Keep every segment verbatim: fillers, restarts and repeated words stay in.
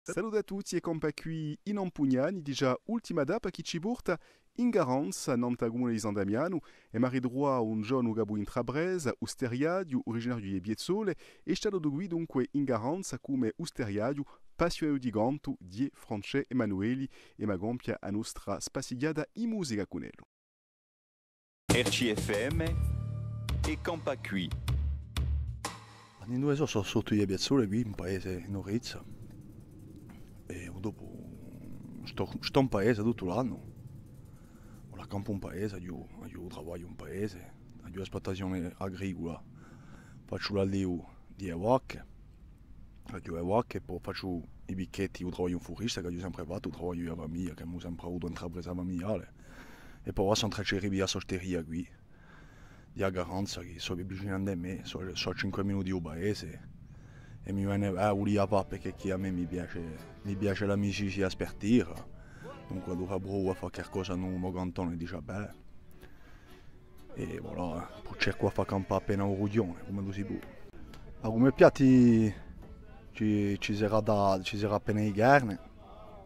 Salute à tutti è campà quì in Ampugnani, digià ultima tappa chì ci porta in Garanza, nant'à a cumuna di San Damianu, è emu à ritruvà un ghjovanu capu intrapresa, usteriaghju, uriginariu di e Piazzole, è statu quì dunque in Garanza cum'è usteriaghju, passiunatu di cantu, di Francè Emanueli, è emu à compia a nostra spassighjata in musica cun ellu. R C F M è campà quì. Induve sò, sò sortu di e Piazzole quì, in paese, in Orezza. È dopu stò, stò in paese tuttu l'annu. Ora campu in paese, aghju, aghju u travagliu in paese, aghju a spluttazione agricula, facciu l'allevu di e vacche, aghju e vacche, è po facciu i picchetti, u travagliu in furesta, ch'aghju sempre fattu, u travagliu di a famiglia, ch'emu sempre avutu un'intrapresa famigliale. È po avà sò in traccia di ripiglià st'osteria quì, di a Garanza, chì sò vicinu à mè, sò, sò à cinque minuti di u paese, è mi vene, eh, vulia fà, perchè chì à mè mi piace, mi piace l'amicizia spartita, dunque allora provu à fà qualcosa in u mo cantone, dice, bè. È voilà, eh, po cercu à fà campà appena u rughjone, cum'ellu si pò. Ma cum'è piatti ci, ci sarà da, ci sarà appena di carne,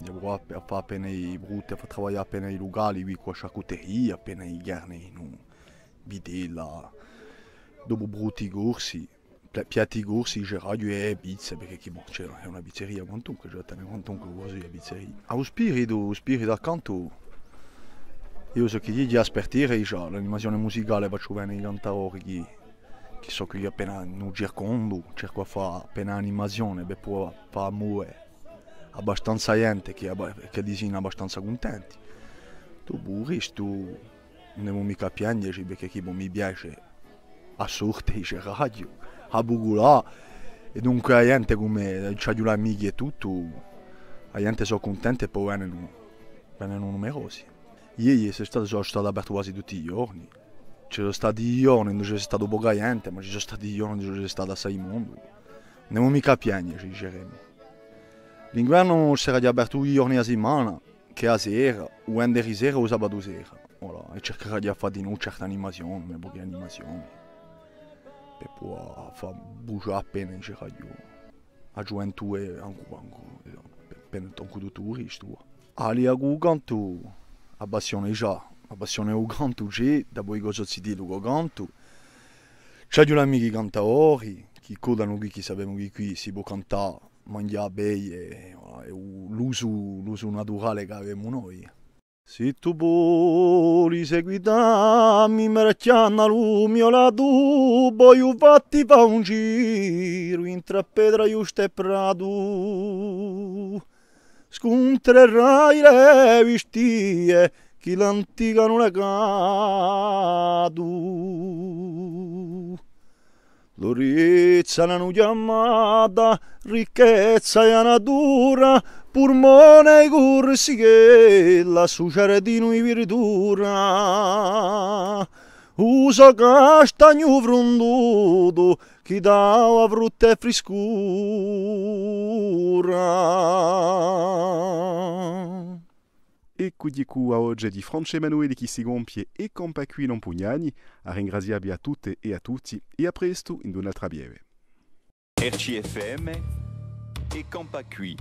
è po à, à fà appena i brutti, à fà travaglià appena i lucali, quì cù a sciarcuteria, appena di carne, nò, vitella, dopu brutti corsi, pia-, piatti corsi, diceraghju, è pizze, perchè chì, bon, ci hè una pizzeria quantunque, ci hè da tene quantunque quasi a pizzeria. Ah, u spiritu, u spiritu accantu, eiu sò chì digià à spartire, digià, l'animazione musicale, facciu vene i cantadori chì, chì sò quì appena in u circondu, cercu à fà appena animazione, per pudè fà move abbastanza ghjente, chì, chì li sinu abbastanza cuntenti. Dopu u restu, ùn devu micca piagneci, perchè chì, bon, mi piace a sorte, diceraghju, à buculà, è dunque a ghjente cum'è, ci aghju l'amichi è tuttu, a ghjente sò cuntenti è po venenu, venenu numerosi. Iè, iè, sò statu, sò statu apertu quasi tutti i ghjorni. Ci sò stati i ghjorni induve ci hè statu poca ghjente, ma ci sò stati i ghjorni induve ci hè statu assai mondu. Ùn devu micca piagneci, diceremu. L'inguernu sarà apertu dui ghjorni à simana, chì a sera, u vennari sera o u sabatu sera. Voilà, è circaraghju di fà dinù certe animazione, un pocu d'animazione. Per pudè fà bugià appena, diceraghju, a ghjuventù è ancu, ancu, eh, per, per ancu tuttu u restu. Allora, cù u cantu, a passione ci hè, a passione di u cantu ci hè, dapoi ch'o sò zitellu cù u cantu. Ci aghju l'amichi cantadori, chì codanu quì, chì sapemu chì quì si pò cantà, manghjà, beie, è, è u, l'usu, l'usu naturale ch'avemu noi. Si tù voli seguità mi, marchjandu à lu mio latu, vogliu fatti fà un giru intr'à Petraghjusta è Pratu, scuntrerai le vistie chì l'anticu anu legatu. L'Orezza l'anu chjamata ricchezza di a natura, pulmone di Cursichella, stu giardinu di virdura, u so castagnu frundutu chì dava frutta è friscura. È cù, cù a voce di Francè Emanueli chì si compie è campà quì in Ampugnani, à ringrazià vi à tutte è à tutti, è à prestu in un'altra pieve. R C F M è campà quì.